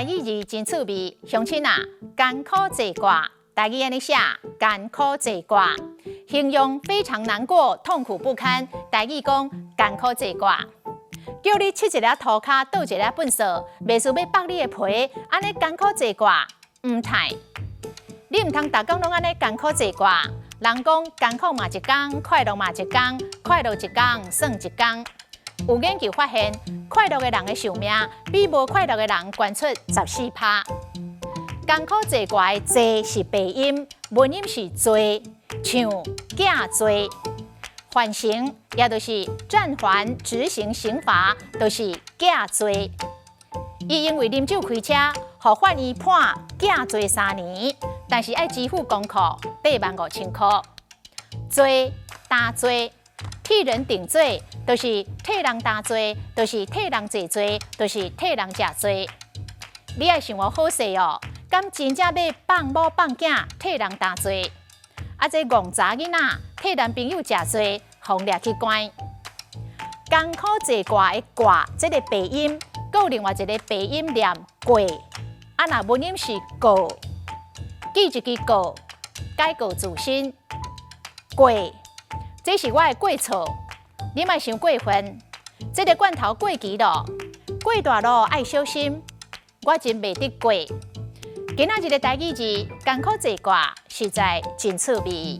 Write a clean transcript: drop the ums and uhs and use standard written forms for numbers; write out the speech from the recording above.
台語字真趣味，鄉親啊，艱苦坐掛，台語按呢寫，艱苦坐掛，形容非常難過、痛苦不堪。台語講艱苦坐掛，叫你拭一下塗跤，倒一下糞掃，袂輸欲剝你的皮，按呢艱苦坐掛，毋太。你毋通逐工攏按呢艱苦坐掛。人講艱苦嘛一工，快樂嘛一工，快樂一工算一工。有研究發現，快樂的人的壽命比無快樂的人懸出14趴。艱苦坐掛的坐是白音，文音是濟，像寄罪。緩刑，也就是暫緩執行刑罰，就是寄罪。伊因為啉酒開車，予法院判寄罪3年，但是愛支付公庫85,000箍。罪擔罪，替人頂罪，就是替人擔罪，就是替人坐罪，就是替人食罪。你愛想予好勢哦，敢真正欲放某放囝替人擔罪？啊，這戇查囡仔替男朋友食罪，予掠去關。艱苦坐掛的掛，這个白音，閣有另外一个白音念過，啊，若文音是告，記一支告，改過自新。過，這是我的過錯，你莫傷過分。這个罐頭過期咯，過大路愛小心，我真袂得過。今仔日的台語字艱苦坐掛，實在真趣味。